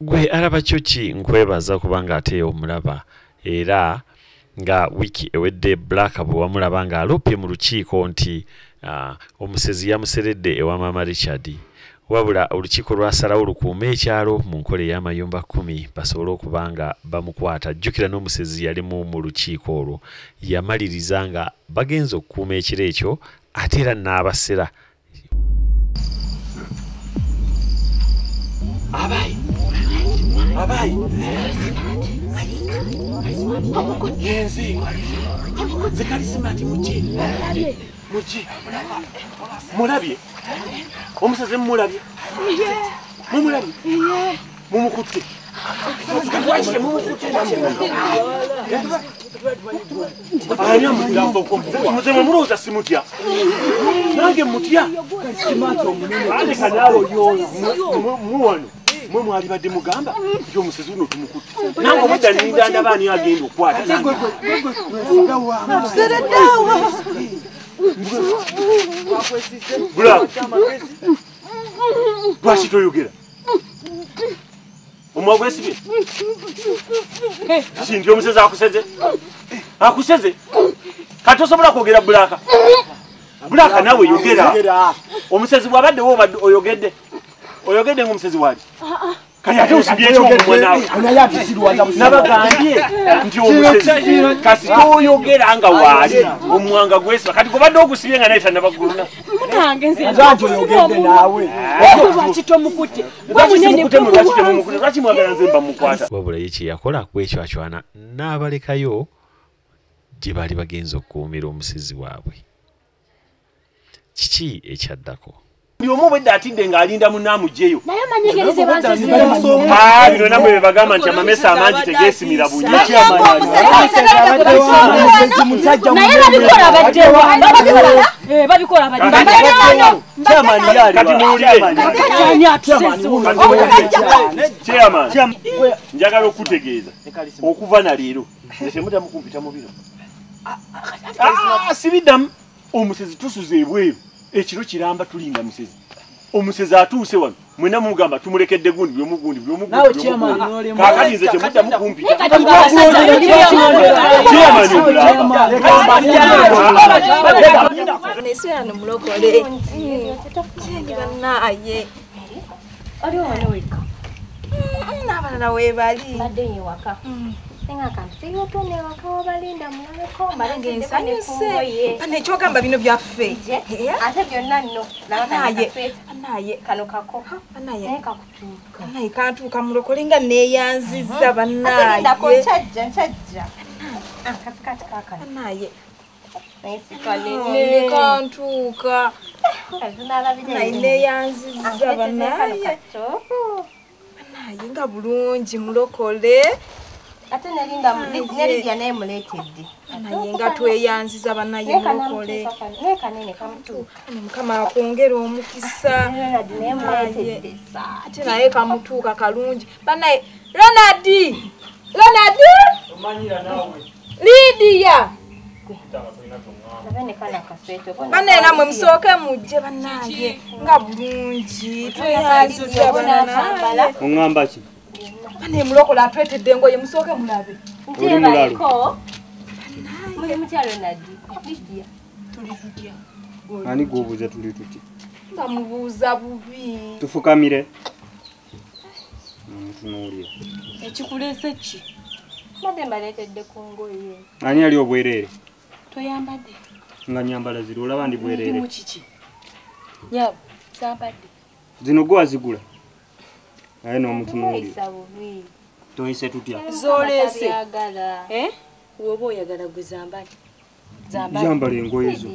Gwe alaba kyoki nkwebaza kubanga ate omulaba era nga wiki ewedde Black bwe wamulaba nga alopye mu lukiiko nti omusezi yamuseredde ewa Mama Richard. Wabula olukiiko lwasalawo lukuume ekyalo mu nkola ey'amayumba 10 basobole okubanga bamukwata. Jjukira n'omusezi yalimu mu lukiiko olwo, yamaliriza nga bagenze okukuuma ekiro ekyo ate era n'abasera. Abayi abayi yenzi nze Kalisimati mujje mujje mulabye omusezi mumulabye mumulabye mumukutte ani amutya mumulowooza simutya nange mutya aleka naawe muwano mwe mwalibadde mugamba nti omusezi uno tumukutte nange obudda ninda ndaba ani agenda okukwata lwaki toyogera omwa gwesibye kinti omusezi akuseze akuseze kati osobola kwogera Bulaka Bulaka nawe yogera omusezi bw'abaddewo oyogedde oyogedde ng'omusezi wali kati ate osibye eky'omumwa naawe nabagambye nti omusezi kasita oyogera nga waali omwanga gwesiba kati gobadde ogusibye nga naye tannabaguluna lwaki mwagala nze mba mukwata. Wabula ye kye yakola kwecwacwana n'abalekayo gye baali bagenze okukuumira omusezi waabwe. Kiki ekyaddako? Buli omu obwedda atidde ng'alinda munnaamugyeyo. Bino nammwe bye bagamba nti amamesa amangi tegeesimira bunnya. Kati muwulire. Chairman, njagala okutegeeza okuva na leero nze temuddamu kumpita mu biro. Sibiddamu. Omusezi tusuze ebweru ekiro kiramba tulinda musezi. Omusezi atuuse wano mwenna mugamba tumulekedde gundi buli omu gundi buli omu gundi. Kaakati nze temuddamu kumpita. Chairman omulamba. Neswera mulokole. Kyendi bannaye. Oliwo wano wekka? N'abalala weebali. Mbadde ewaka. Bano ekyogamba bino byaffe. Ate byonna nno. Naye kano kako. Naye kakutuuka. Naye kantuuka mulokole nga neeyanzizza bannaye. Ate nkyajja nkyajja. Kasikati kaakano. Naye. Naye si kanene. Kantuuka. Naye neeyanzizza bannaye. Naye nga bulungi mulokole. Ate nelinda Lydia naye muleetedde. Naye nga tweyanziza bannaye mulokole. Naye kanene kamutuuka. Mukama akwongere omukisa. Naye muleetedde. Ate naye kamutuuka kalungi. Bannaye Ronald! Ronald! Lydia! Bannaye nammwe musooke mujje bannaye nga bulungi. Tweyanziza bannaye. Oŋŋamba ki? Bane mulokole atwetedde engoye musooke mulabe. Oli mulalu. Muli mutya Ronald? Lydia. Tuli tutya? Ani gw'obuuza tuli tutya? Nga mubuuza bubi. Tufukamire. Mutunuulira. Ekikuleese ki? Mbadde mbaleetedde ku ngoye. Ani ali obwereere? Toyambadde. Nga nnyambala ziri olaba ndi bwereere. Ndi mu kiki? Nnyabo, sambadde. Zino gwe wazigula? Naye n'omutunuulira. Toyise tutya? Z'oleese. Woba oyagala gwe zambale. Yambala engoye zo.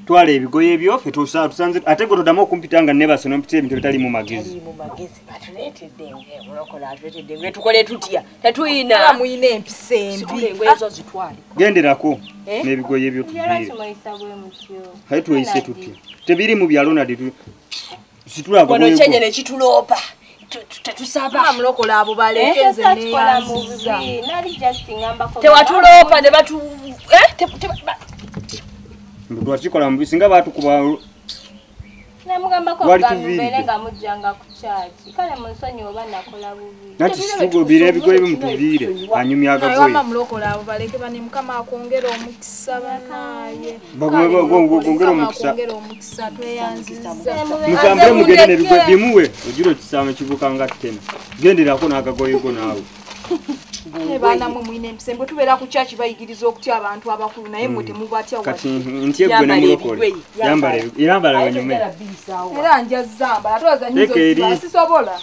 Twala ebigoye ebyo ffe tusanze ate gwe toddamu okumpita nga neebase n'ompita ebintu ebitali mu magezi. Mu magezi batuleetedde engoye mulokola atuleetedde engoye tukole tutya? Tetuyina. Muyina empisa embi. Situla engoye zo zitwale. Genderako n'ebigoye ebyo tuviire. Aye tweyise tutya? Tebiri mu bya Ronald situla Wano kyenye ne kituloopa. Tetusaba. Mulokola abo baleke nze neeyanziza. Tewatuloopa ne batu Twakikola mu bisinga baatukuba Namugambako obugambi nga mujjanga ku kyaki. Kale munsonyiwe oba nakola bubi. Nati situgobire ebigoye bimutuviire anyumya agagoye. Wama mulokola abo baleke bane Mukama akwongere omukisa banaye. Bagongere omukisa. Akwongere omukisa tweyanzizza. Mutambule mugende n'ebigoye bimuwe ogira okisama kibuka nga ttema. Genderako n'agagoye go naawe. Ne baana mwe mwine empisembe tubeera ku kyaki bayigiriza okutya abantu abakulu naye mwe temubatya kati nti gwe ne mulokole yambala yambala wanyume era nja zamba ate nyizo sisobola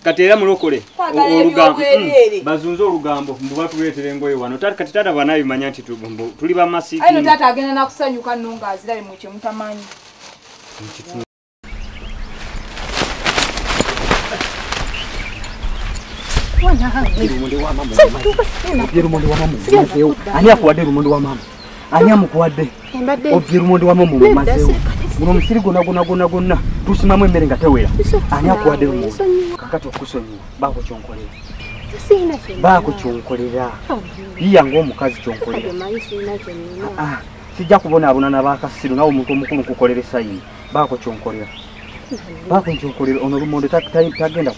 kati era mulokole olugambo bazunze olugambo mbu batuleetera engoye wano kati taata banabimanya nti tuli bamasiikini ayi no taata agenda nakusanyuka nno ng'azirabe mwe kye mutamanyi. Ani akuwadde lumonde wa mama? Ani amukuwadde? Obye lumonde wa mama mumazeewo. Guno omusiri gwonna gwonna gwonna gwonna tusimamu emmere nga tewera. Ani akuwadde lumonde? Kakati okusonyiwa baako kyonkolera. Baako kyonkolera. Yiya ng'omukazi kyonkolera. Sijja kubonaabona n'abakasiru nawe omuntu omukulu nkukolera esayini. Baako kyonkolera. Baako kyonkolera ono lumonde tagenda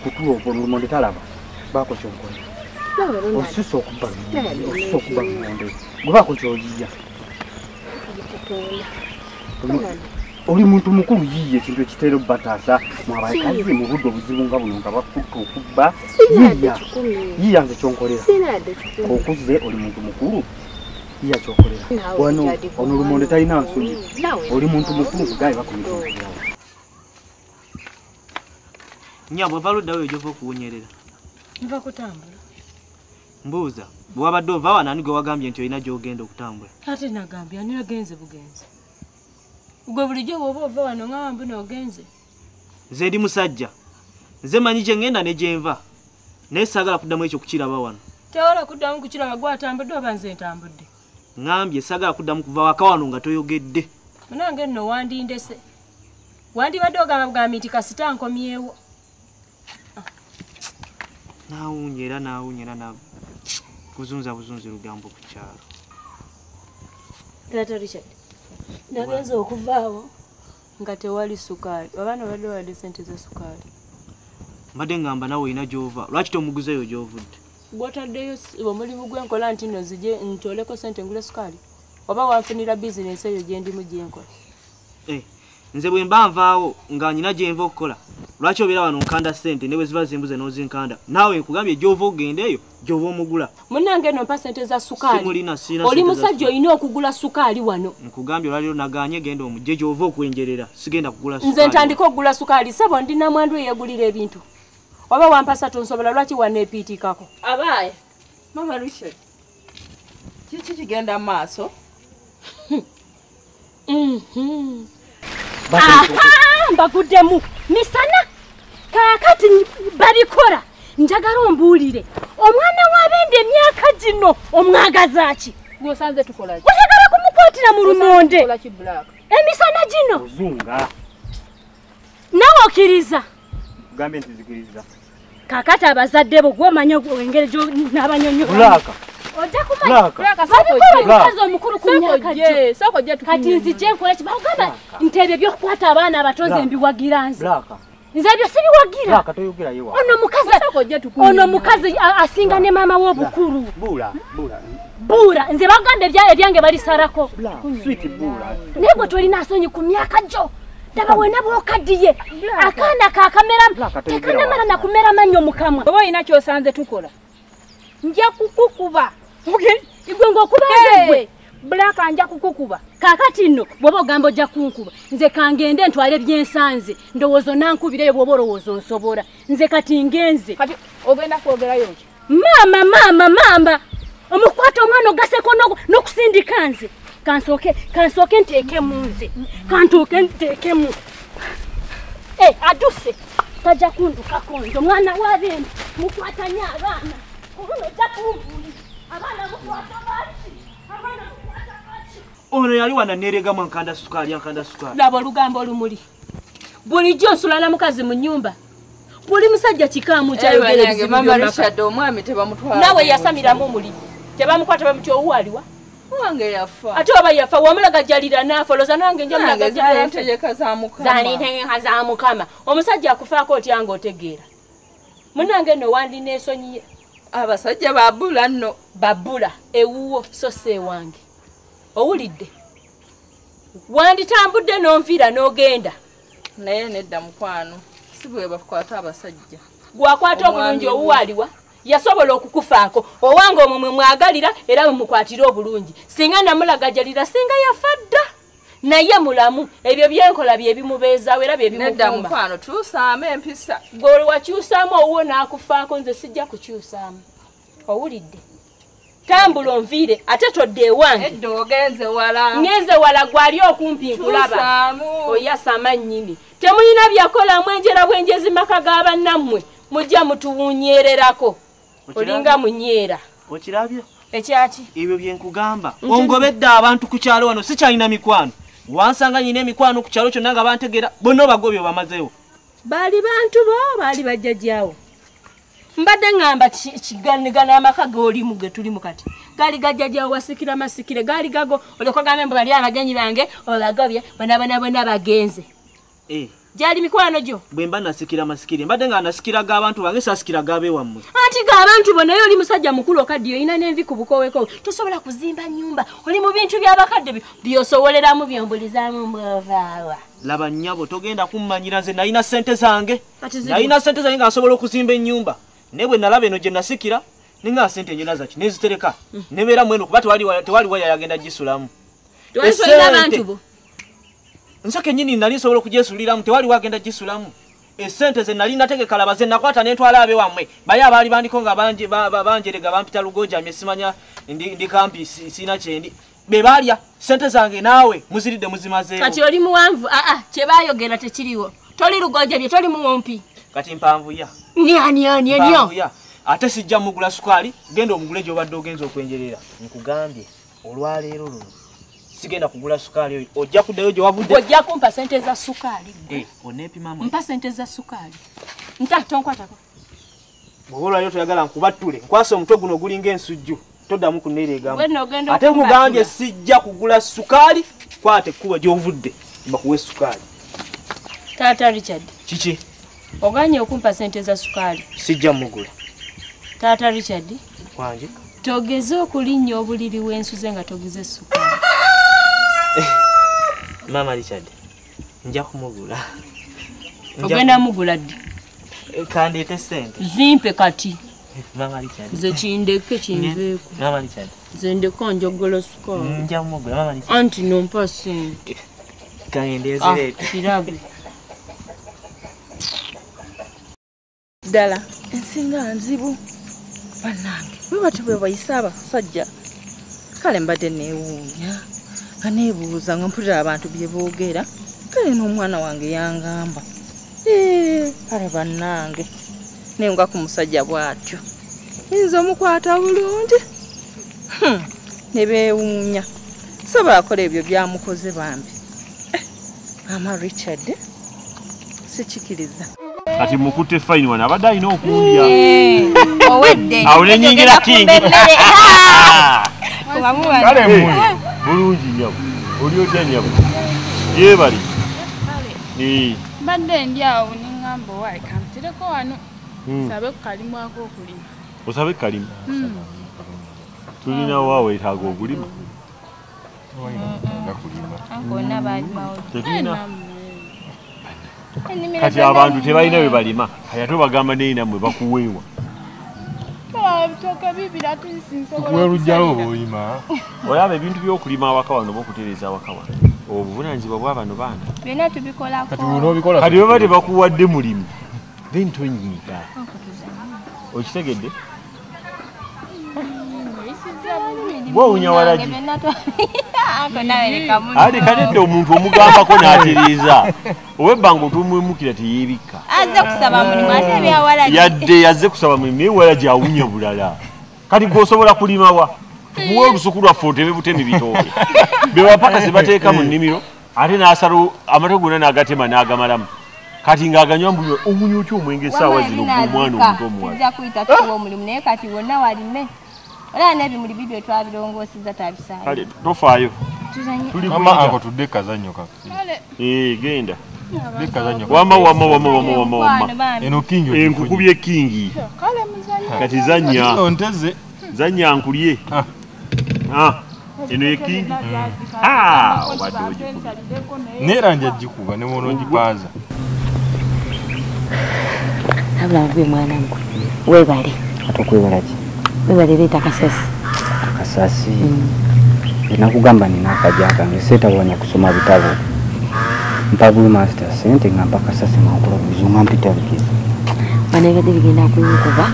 kutuwa olumonde talaba. Baako kyonkolera. Osusa okubba lumonde. Gwe baako ky'oyiiya. Oli muntu mukulu yiiya ekintu ekitera obbataasa mu abakazi mu budde obuzibu nga buno nga bakutta okubba. Yiiya. Yiiya nze kyonkolera. Okuze oli muntu mukulu. Yiiya kyonkolera. Wano ono lumonde talina nsonyi. Oli muntu mukulu nkugaye bakomye. Nyabwe valuddawo gy'ova okuwonyerera. Nva kutambula. Mbuuza, bwe wabadde ova wano ani gwe wagambye nti olina gy'ogenda okutambula? Ate nagambye ani yagenze bugenzi. Gwe bulijjo bw'oba ova wano nga wambu n'ogenze. Nze ndi musajja. Nze manyi gye ngenda ne gye nva. Naye saagala kuddamu ekyo kukiraba wano. Tewala kuddamu kukiraba gwe atambudde oba nze ntambudde? Ŋŋambye saagala kuddamu kuva waka wano nga toyogedde. Munange nno wandindese. Wandibadde ogamba bugambi nti kasita nkomyewo. Naawunya era naawunya era na kuzunza buzunzi lugambo ku kyalo. Taata Richard, nagenze okuvaawo nga tewali sukaali. Abaana badde bawadde ssente za sukaali. Mbadde ngamba naawe olina gy'ova. Lwaki tomuguzeeyo gy'ovudde? Gw'otaddeyo omulimu gwe nkola nti nno nzije ntoleko ssente ngule sukaali? Oba wanfunira bizinensi eyo gye ndimu gye nkola? Nze bwe mba nvaawo nga nnyina gye nva okukola. Lwaki obeera wano nkanda ssente ne bwe ziba zimbuze n'ozinkanda? Naawe nkugambye gy'ova ogenda eyo gy'oba omugula. Munnange nno mpa ssente za sukaali. Simulina, sirina Oli ssente za musajja sukaali. olina okugula sukaali wano. Nkugambye olwaleero nagaanye genda omugye gy'ova okwenjerera. Sigenda kugula Nze sukaali. ntandika okugula sukaali ssebo ndi namwandu eyeegulira ebintu. Oba wampa ssatu nsobola lwaki waneepiitikako? Abaaye. Mama Richard, kiki kigenda maaso? Mbaguddemu misana kaakati babikola njagala ombuulire omwana w'abende emyaka gino omwagaza ki? Gw'osanze tukola ki? Oyagala kumukwatira mu lumonde Tukola ki Black? emisana gino Ozunga. naawe okkiriza. Gambye nti nzikiriza. Kaakati abazadde bo gw'omanyi engeri n'abanyonnyola. Black. Ojja kumanya Black. babikola omukazi omukulu ku myaka gyo. Sooka ojje Kati nzije nkole ki? Bagamba nti ebyo by'okukwata abaana abato nze mbiwagira nze. Black. Nze ebyo sibiwagira. Black toyogerayo wa. Ono mukazi asinga ne maama w'obukulu. Bula, bula. Buura nze bagamba ebyange balisalako. Black, sweet bula. Naye gwe tolina nsonyi ku myaka gyo. Ddaba wena bw'okaddiye. Akaana kaakamera tekanamala na kumera mannyo mu kamwa. Oba olina ky'osanze tukola. Nja kukukuba. Gwe ng'okuba nze gwe. Black nja kukukuba. Kaakati nno bw'oba ogamba ojja kunkuba nze kangende ntwale byensanze ndowooza onankubireyo bw'oba olowooza onsobola nze kati ngenze. Kati ogenda kwogerayo ki? Maama maama maama omukwata omwana ogaseko n'okusindika nze kansooke nteekemu nze kantuuke nteekemu. Aduse tajja kundukako nze omwana w'abende mukwatanye abaana kuluno ojja kumbuulira abaana mukwata baki abaana mukwata baki. Ono yali wano neeregamu ankanda sukaali ankanda sukaali. Laba olugambo olumuli. Bulijjo nsula na mukazi mu nnyumba. Buli musajja kikaamu kyayogera ebizibu Mama by'omaka. Richard omwami tebamutwala. Naawe yasamiramu omuli. Tebamukwata bamutya owuwaliwa. Wange yafa. Ate oba yafa wamulagajjalira n'afa olowooza nange nja mulagajjalira ntegeka za Mukama. Zaali ntegeka za Mukama. Omusajja akufaako otya ng'otegeera? Munnange nno wandineesonyiye. Abasajja babula nno. Babula ewuwo so si ewange. Owulidde? Wanditambudde n'onviira n'ogenda. Naye nedda mukwano, si bwe bakwata abasajja. Gwakwata obulungi owuwo aliwa? Yasobola okukufaako. Owange omwo mwe mwagalira era mumukwatire obulungi. Singa namulagajjalira singa yafa dda. Naye mulamu, ebyo byenkola bye bimubeezaawo era bye bimukuuma. Nedda mukwano, tuusaamu empisa. Gwe wakyusaamu owuwo n'akufaako nze sijja kukyusaamu. Owulidde? Tambula onviire ate todde ewange. Edda ogenze wala. Ngenze wala gwali okumpi nkulaba. Oyasama nnyini. Temulina byakola mwenjera bwenjezi maka ga bannammwe. Mujja mutuwunyererako. Olinga munyeera. Okirabye? Ekyaki? Ebyo bye nkugamba. Ongobedde abantu ku kyalo wano sikyalina mikwano. Wansanga nyina emikwano ku kyalo kyonna nga bantegeera bonna obagobye bamazeewo. Baali bantu bo baali bajjajjaawo. Mbadde ŋŋamba kiganigana amaka g'olimu ge tulimu kati. Gaali gajjajjaawo wasikira masikire gaali gago olyoka ogambe mbu bali abagenyi bange obagobye bonna bonna bonna bagenze. Gyali mikwano gyo. Bwe mba nasikira masikire mbadde nga nasikira g'abantu bange sasikira g'abeewammwe. Anti g'abantu bo naye oli musajja mukulu okaddiye olina n'envi ku bukowekowe tosobola kuzimba nnyumba oli mu bintu by'abakadde by'osoboleramu by'ombulizaamu mbwovaawa. Laba nnyabo togenda kummanyira nze nalina ssente zange. Nalina ssente zange nga nsobola okuzimba ennyumba. Naye bwe nalaba eno gye nasikira ninga ssente njona zaki nezitereka nebeera mweno kuba tewali waya yagenda gisulamu. Tewali abantu bo. Nze kennyini nali nsobola okugyesuliramu tewali wagenda gisulamu. Essente ze nali nategeka laba ze nakwata ne ntwala abewammwe baye abaali bandiko nga banjerega bampita lugonjamye simanya ndi kampi sina kyendi be baalya ssente zange naawe muziridde muzimazeewo. Kati oli muwanvu kye baayogera tekiriwo. Toli lugonjamye toli muwompi. Kati mpanvuya. Nya. Ate sijja mugula sukaali genda omugule gy'obadde ogenza okwenjerera. Nkugambye olwaleero luno sigenda kugula sukaali oyo ojja kuddayo gye wavudde. Ojja kumpa ssente za sukaali. Oneepimamu. Mpa ssente za sukaali. Nta tonkwatako. Bw'oba olwaleero toyagala nkubattule nkwasa omutwe guno ogulinga ensujju toddamu kunneereegamu. Ate nkugambye sijja kugula sukaali kwata ekkubo gy'ovudde bakuwe sukaali. Taata Richard. Kiki? Oganye okumpa ssente za sukaali. Sijja mugula. Taata Richard. Wange. Togeze okulinnya obuliri w'ensuze nga toguze sukaali. Mama Richard, nja kumugula. Ogenda mugula ddi? Kandeete ssente. Zimpe kati. Mama Richard. Nze kindeke kinveeko. Mama Richard. Nze ndeko njagala sukaali. Nja kumugula Mama Richard. Anti nompa ssente. Kangende zireete. Kirabe. Ddala ensinga nzibu bannange bwe batyo bwe bayisa abasajja kale mbadde neewuunya nga neebuuza nga mpulira abantu bye boogera kale n'omwana wange yangamba kale bannange nenga ku musajja bw'atyo yinza omukwata bulungi ne beewuunya sobola akola ebyo byamukoze bambi. Mama Richard sikikiriza. Kati mukutte fine wano abadde alina okundya. Owedde. Awo ne nnyingira king. Kale mmwe bulungi nnyabo. Oli otya nnyabo? Yeebale. Mbadde ndi awo ne ŋŋamba owaaye kantereko wano nsabe ku kalimu ak'okulima. Osabe kalimu? Tulina wa weetaaga okulima? Tetulina. Kati abantu tebalina bwe balima kati ate obagamba naye nammwe bakuweewa. Olaba ebintu by'okulima awaka wano oba okutereeza awaka wano obuvunaanyizibwa bwa bano baana byonna tubikolako. Kati bwe baba tebakuwadde mulimu then tonyiiga. Okitegedde? Bw'owunya walagi. Ate kanedde omuntu omugambako n'atereeza ow'ebbanga otumwemukira teyeebikka. Azze kusaba mulimu ate ebyawalagi. Yadde yazze kusaba mulimu naye walagi awunya bulala. Kati gw'osobola kulima wa? Tukuwe olusuku lwaffe oteme butemi bitooke. Be bapaka se bateeka mu nnimiro ate n'asala amata gonna n'agatema n'agamalamu. Kati ng'aganywa mbu owunya otya omwenge essaawa zino gw'omwana omuto omuwala. Tujja kuyita tukuwa omulimu naye kati wonna walime. Olaba n'ebimuli bibyo twabirongoosezza twabisaayo. Kale tofaayo. Tuzanye. Mama ako tudde kazannyo kaffe. Genda. Wama wama wama wama wama wama. Eno kingi enkukubye kingi. Kale muzannyo. Kati zanya. Onteze. Zanya nkulye. Eno ye kingi. Obadde ogikuba. Neera nja gikuba ne wonogipaaza. Abula gwe mwanangu. Webale. Atokwebala ki? Webale leeta kasasi. Kasasi. Nakugamba nina akajja kange seetawanya kusoma bitabo. Mpa buli master sente nga mpa kasasi nga nkola buzibu nga mpita bugizi. Bano ebadde bigenda kunkuba.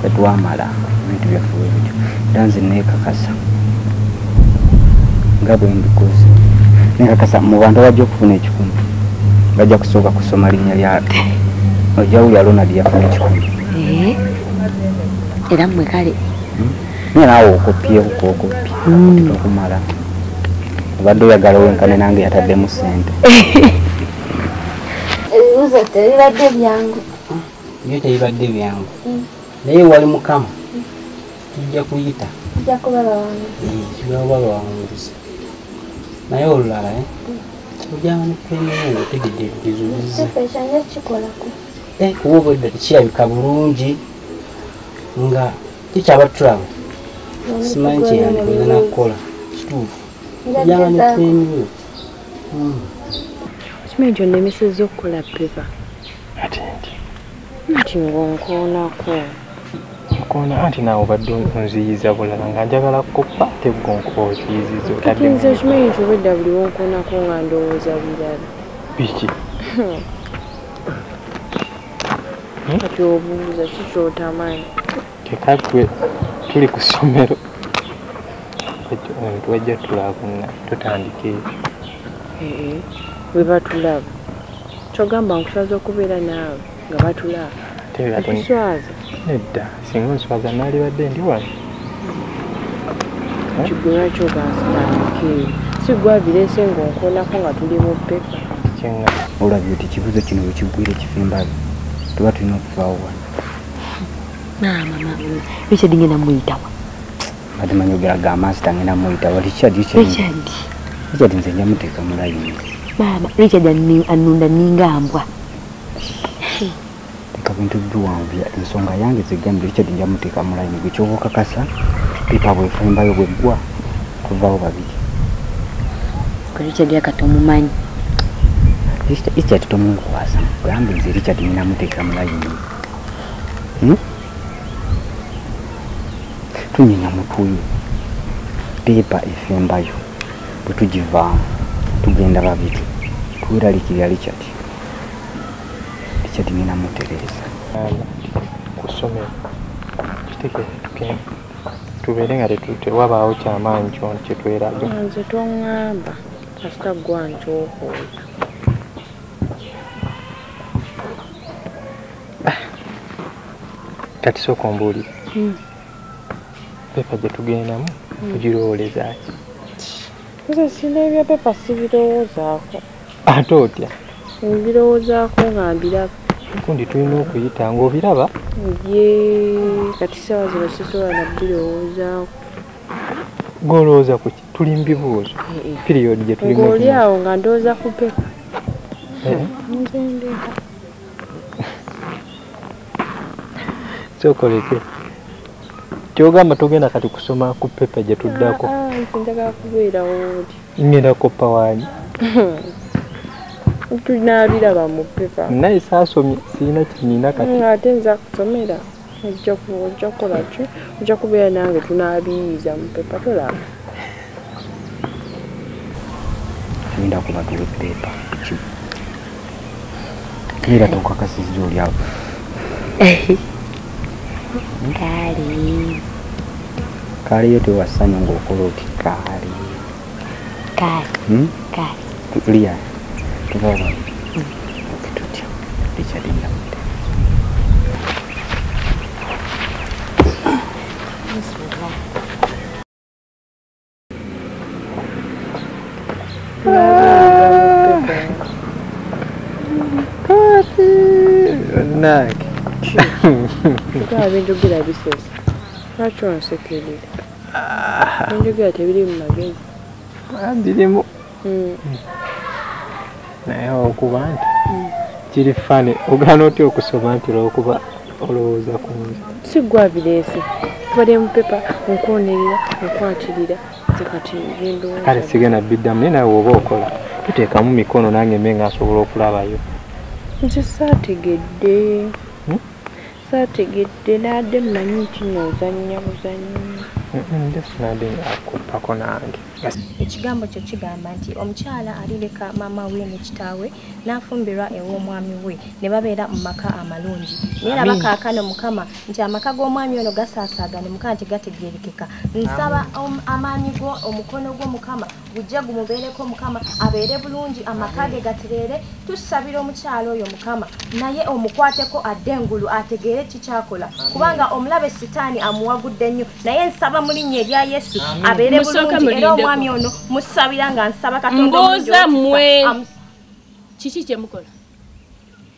Ffe twamala ebintu byaffe bwe bityo. Era nze neekakasa nga bwe mbikoze. Neekakasa mu bantu abajja okufuna ekikumi bajja kusooka kusoma linnya lyabwe. Ojja wulira Ronald yafuna ekikumi. Era mmwe kale. Naye naawe okopyeeko k'okoppye tokumala. Obadde oyagala wenkane nange yataddemu ssente. Ebibuuzo tebibadde byangu. Byo tebibadde byangu. Naye wali Mukama tujja kuyita. Tujja kuba bawanguzi. Tujja kuba bawanguzi. Naye olulala ojjanga ne peni yo otegedde ebigezo bizze. Ekyo nja kukikolako. Kuba obwedda tekirabika bulungi nga kikyabatulaba. Simanyi kye yandikoze nakukola kituufu. Ojjanga ne peni yo. Okimanyi nti onnemesezza okukola ppepa. Ate nti? Nti ng'onkoonako. Nkoona anti naawe obadde onziyiza bulala nga njagala kukoppa ate gwe okiyiziza otadde. Nze okimanyi nti obwedda buli wonkoonako nga ndowooza birala. Biki? Kati obuuza ki ky'otamanyi? Keka gwe tuli ku ssomero. Tubajja tulaba tutandika ebyo. Bwe batulaba. Ky'ogamba nkuswaza okubeera naawe nga batulaba. Nkuswaza? Nedda, singa onswaza naalibadde ndi wano. Kigwe lwaki ogansitandika ebyo? Si ggwe abireese ng'onkoonako nga tuli mu ppepa. Olabye oti ekibuuzo kino bwe kiggwira ekifo embabi tuba tulina okuvaawo wano. Maama, maama, Richard ngenda muyitawa. Mbadde manyi ogera gamba nti ngenda muyitawa. Richard, Richard nze nja muteeka mu layini. Maama, Richard annunda nninga mbwa. Leka bintu biwanvuya ensonga yange zigambye Richard nja muteeka mu layini gwe ky'oba okakasa ppepa bw'efembayo bw'eggwa tuvaawo babiri. Richard yakati omumanyi. Richard tomunkwasa gambe nze Richard nina muteeka mu layini. Tunyenya mutuyo pepa efembayo bwe tugivaamu tugenda babiri tweralikirira Richard. Richard nina mutereeza. Ku ssomero kitegeeza tugende tubeere nga tewabaawo kyamaanyi kyona kye tweraga. Nze toŋŋamba kasita ggwa nkyokoola. Kati sooka ombuulire. Pepa gye tugendamu ogirowooleza ki? Nze sina ebya pepa sibirowoozaako. Ate otya? Mbirowoozaako nga mbiraba. Kundi tulina okuyita ng'obiraba? Ye kati ssaawa zino sisobola na kubirowoozaako. Gw'olowooza ku ki? Tuli mu bibuuzo. Piriyodi gye tulimu. Ng'oli awo nga ndowooza ku pepa. Nze ndeka. Sooka oleke. Ky'ogamba togenda kati kusoma ku pepa gye tuddako. Nze njagala kubeerawo oli. Ngenda kukoppa waani? Tunaabiraba mu pepa. Naye saasomye sirina kye nnina kati. Ate nze akusomera ojja kukola ki? Ojja kubeera nange tunaabiyiiza mu pepa tolaba. Tugenda kuba tuwe pepa. Era tokakasizza oli awo. Kale. Kale yo tewassanyu ng'okola oti kale. Kale. Kale. Tulia. Tuva babiri. Ok tutya. Richard nja mutereeza. Kati nange. Kyokka binjogera bisesa. Lwaki onsekerera? Enjogera tebiri mu magezi. Birimu. Naye okuba nti kiri fane ogaana otya okusoma nti olwokuba olowooza ku nze. Si ggwe abireese. Tubadde mu pepa nkwonerera nkwatirira nze kati byendowooza. Kale sigenda biddamu naye naawe oba okola tuteekamu mikono nange mbe nga nsobola okulabayo. Nze saategedde. Saategedde nadde mmanyi nti nno ozannya buzannyi. Nze sinadde akuppako nange. Ekigambo kyo kigamba nti omukyala alireka maama we ne kitaawe n'afumbirwa ew'omwami we ne babeera mu maka amalungi. Naye laba kaakano Mukama nti amaka g'omwami ono gasaasaagane Mukama nti gategeerekeka. Nsaba amaanyi go omukono gwo Mukama gujje gumubeereko Mukama abeere bulungi amaka ge gatereere. Tusabira omukyala oyo Mukama naye omukwateko adde engulu ategeere kikyakola kubanga omulabe Sitaani amuwagudde nnyo naye nsaba mu linnya erya Yesu abeere bulungi era omwami ono musabira nga nsaba Katonda mbuuza mmwe kiki kye mukola?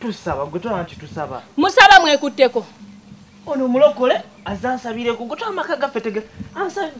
Tusaba gwe tolaba nti tusaba. Musaba mwekutteko. Ono omulokole azze ansabireko gwe tolaba amaka gaffe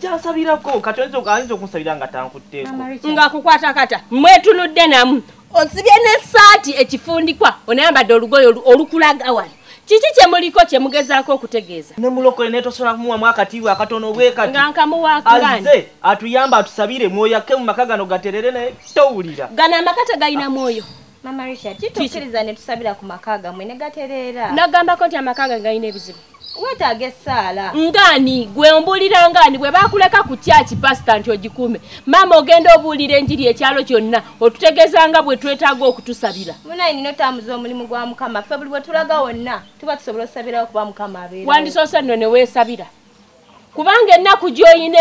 gyansabirako kati ayinza okunsabira nga tankutteeko. Ng'akukwata kata mwetunudde namu osibye n'essaati ekifundikwa onayambadde olugoye olukulaga wano. Kiki kye muliko kye mugezaako okutegeeza? Ne mulokole naye tosobola kumuwamu akatiibwa akatono bwe kati. Nga nkamuwaakugani. Azze atuyamba atusabire mwoyo akke mu maka gano gaterere naye towulira. Gano amaka tegalina mwoyo. Mama Richard, kitukkiriza ne tusabira ku maka gammwe ne gatereera. Nagambako nti amaka gange galina ebizibu. Weetaaga essaala. Ngaani gwe ombuulira ngaani bwe baakuleka ku kyaki pasita nti ogikuume. Maama ogenda obuulira enjiri ekyalo kyonna otutegeeza nga bwe twetaaga okutusabira. Munaye nina otambuza omulimu gwa Mukama ffe buli bwe tulaga wonna tuba tusobola okusabirawo kuba Mukama abeerawo. Wandisoose nno ne weesabira. Kubanga ennaku gy'olina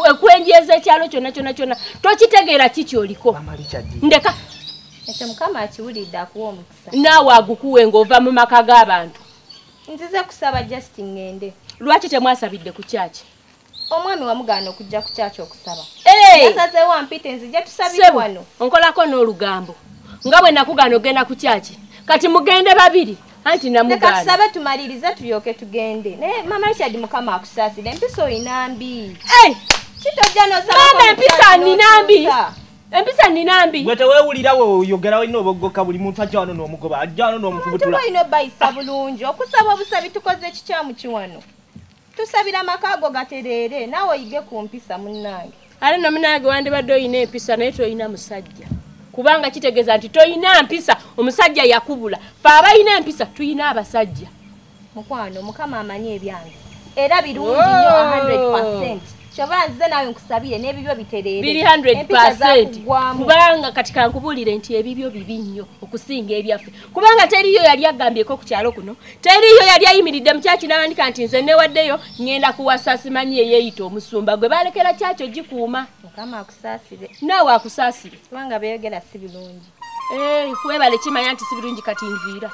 ekwenjeeza ekyalo kyonna kyonna kyonna tokitegeera kiki oliko. Mama Richard. Ndeka. Ekyo Mukama akiwulidde akuwa omukisa. Naawe agukuwe ng'ova mu maka g'abantu. Nzize kusaba just ngende. Lwaki temwasabidde ku kyaki? Omwami wamugaana okujja ku kyaki okusaba. Yasazeewo ampite nzije tusabire wano. Onkolako n'olugambo. Nga bwe nakugaana ogenda ku kyaki. Kati mugende babiri anti namugaana. Leka tusabe tumalirize tulyoke tugende. Naye Mama Richard Mukama akusaasire empisa oyina mbi. Kitojja n'osaba. Maama empisa nnina mbi. Empisa nnina mbi. Gwe teweewulira we oyogera olina oboggoka buli muntu ajja wano n'omugoba ajja wano n'omufubutula. Tulina obbayisa bulungi okusaba obusabi tukoze ekikyamu ki wano. Tusabira amaka ago gatereere naawe oyige ku mpisa munnange. Ate nno munnange wandibadde oyina empisa naye toyina musajja. Kubanga kitegeeza nti toyina mpisa omusajja yakubula. Ffe abalina empisa tuyina abasajja. Mukwano Mukama amanyi ebyange era birungi nnyo 100%. Kyova nzize naawe nkusabire n'ebibyo bitereere. Biri 100%. Kubanga kati kankubuulire nti ebibyo bibi nnyo okusinga ebyaffe. Kubanga teriyo yali agambyeko ku kyalo kuno. Teriyo yali ayimiridde mu kyaki n'awandika nti nze newaddeyo ŋŋenda kuwasa simanyi eyeeyita omusumba gwe baalekera kyaki ogikuuma. Mukama akusaasire. Naawe akusaasire. Kubanga beeyogera si birungi. Weebale kimanya nti si birungi kati nviira.